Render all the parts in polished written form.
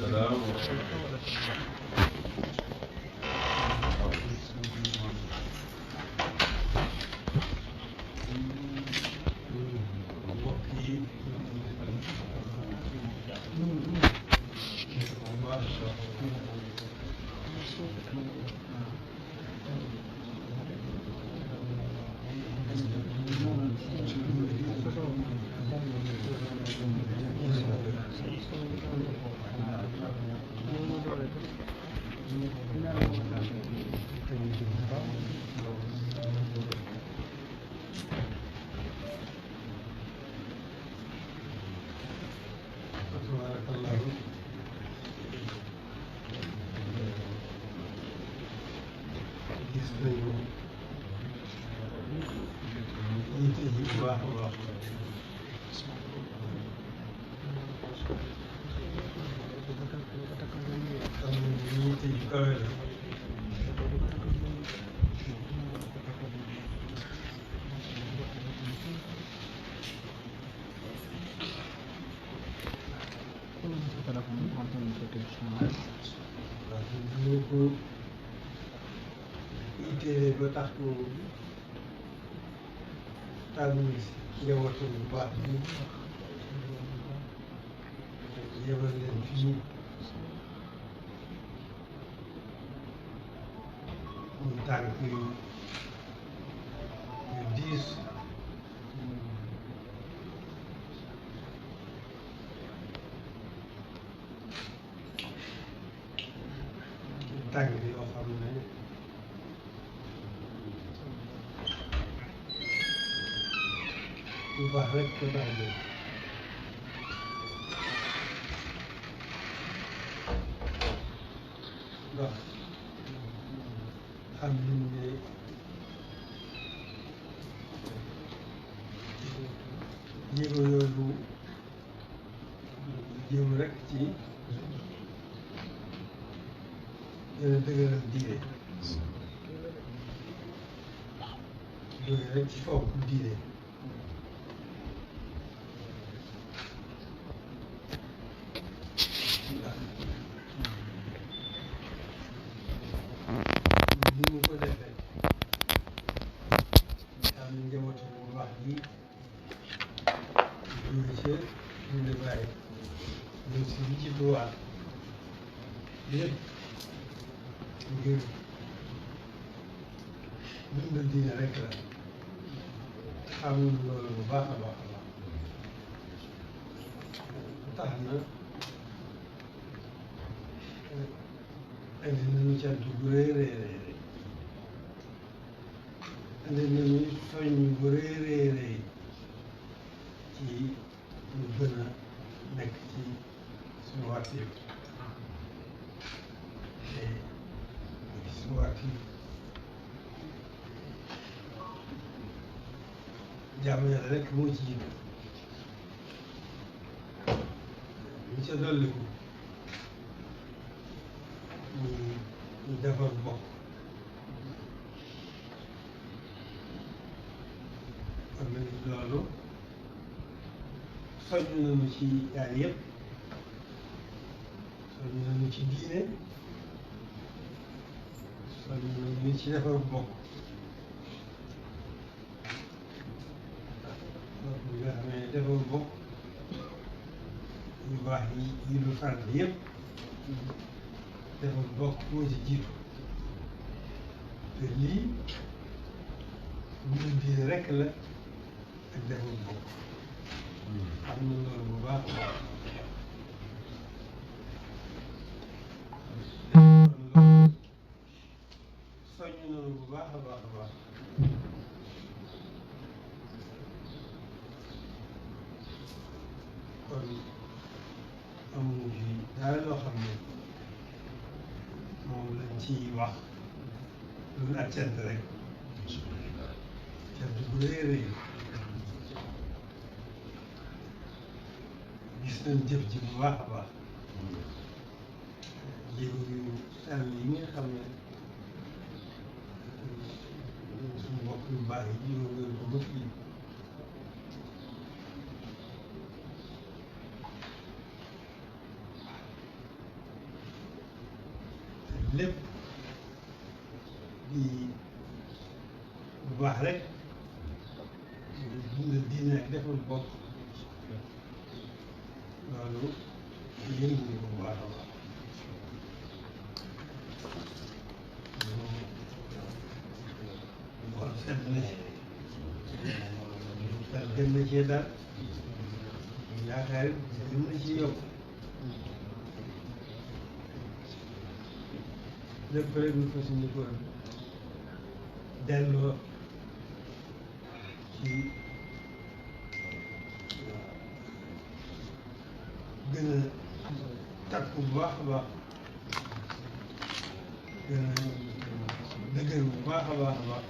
السلام. gis nañu yitte ji bu baax a baax xam nañu yitte ji kawe la ñu ko yitte ba tax ñu tànn njabootu bu baax bi yebal leen fii muy tànk yu diis tànk yoo xam ne bu baax rek ko tax a ndax xam nañ ne jéego yooyu jëm rek ci gën a dëgëral diine jóge rek ci fonk diine ni mu ko defee am njabootu bu baax gi jóge ca ñu ne bàyyi ñëw si li ci duwaat lépp ngir dundal diine rek la xam nañu loolu bu baax a baax a baax tax na indi nañu cant bu rëy rëy rëy indi nañu soññ bu rëy rëy rëy ci ñu gën a nekk ci suñu wartiif te suñu wartiif jaamu Yàlla rek moo ci jiitu ñu ca dolliku ñu defar bokk kon nag loolu soññ nañu ci yaar yëpp soññ nañu ci diine soññ nañu ci defar bokk loolu nga xam ne defar bokk yu baax yi lu faral yëpp defar bokk moo ci jiitu te lii mbirum diine rek la ak defar bokk xam na loolu bu baax a baax kon loolu soññ nañu bu baax a baax a baax kon amuñu fi dara loo xam ne moom lañ ciy wax lu mu ak cant rek cant bu rëy a rëy gis nañ jëf ji bu baax a baax jéego yu sell yi nga xam ne suñu mbokk yu baax yi jiw ngeen ko ba fii baax rek dundal diine ak defal bokk loolu yëngu ko bu baax a baax xool sedd na ci xel gën na cee daal yaakaar it gën na ci yokk lépp rek ñu fas yéene ko delloo ci gën a takku bu baax a baax gën a dëgër bu baax a baax a baax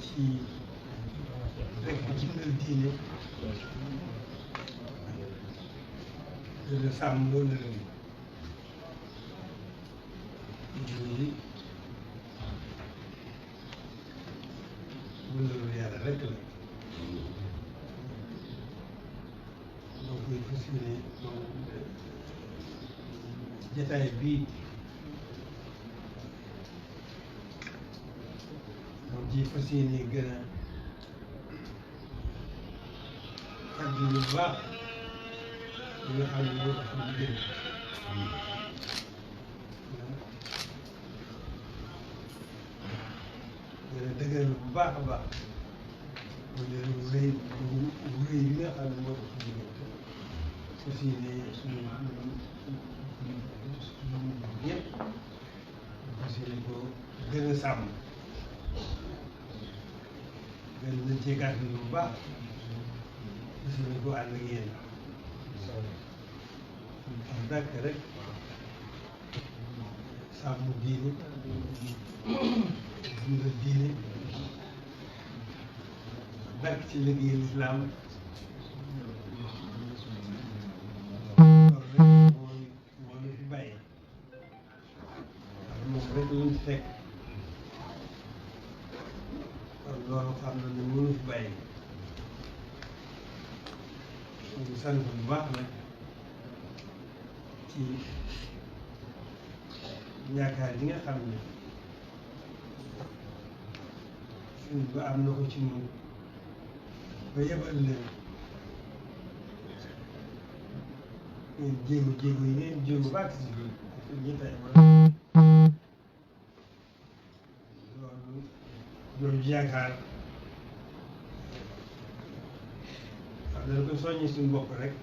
ci rek dundal diine gën a sàmm loolu la lii loolu yàlla rek la donc koy fas yéene jataay bii moom ci fas yéene gën a fàttali lu baax li nga xam ne moo tax ñu gën dëgëral bu baax a baax wala rëy rëy yi nga xam ne moo tax ñu gën fas yéene suñu yëpp fas yéene ko gën a sàmm gën nañ cee gàtt bu baax fas yéene ko ànd ak yéen am dàkk rek sàmm diine dundal diine barke ci liggéeyal islam loolu rek moo ñu fi bàyyi waaw moom rek lañ ci fekk kon loolu xam na ne mënu fi bàyyi ñu sant bu baax nag ci yaakaar yi nga xam ne suñ ba am na ko ci moom ba yebal leen ngeen jéego yi ngeen jéego baax si biir ñettay loolu jooju yaakaar xam dañ ko soññi suñu bopp rek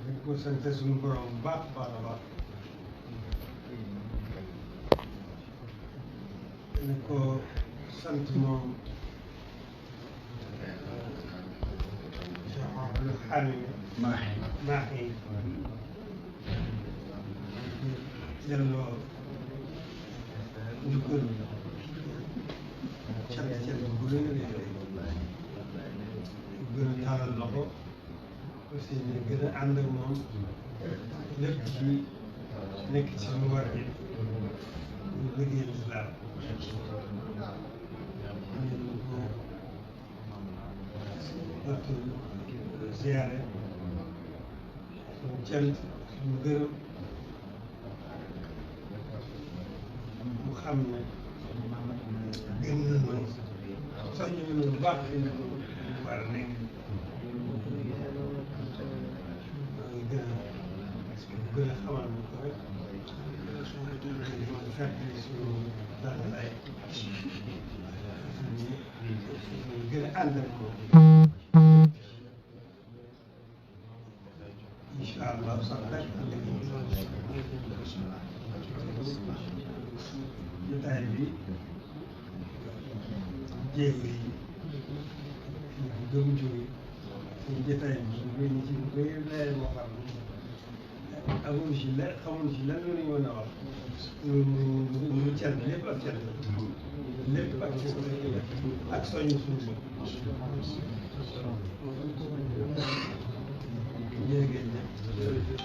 dañ ko sant suñu borom bu baax a baax a baax dañ ko sant moom xarit maax yi delloo njukkal cant bu gën a gën a taalal loxo aussi ñu gën a ànd ak moom lépp ci nekk ci lu war a ñu liggéey lislaam ñu ko dootul ziyaare suñu cant suñu gërëm mu xam ne gën nañu soññu ñu lu baax fi ñu war a nekk gën a xamal ñu ko rek fekk suñu daanakaay suñu gën a ànd ak moom incha allah sax rek jotaay bi jéego yi gëm jóge suñu jotaay bi su ñu ci bëri leer moo xam ne amuñu si lenn xamuñu si lenn lu ñu mën a wax ñu cant lépp ak cant lépp ak cant ak soññ suñu bopp jërëjëf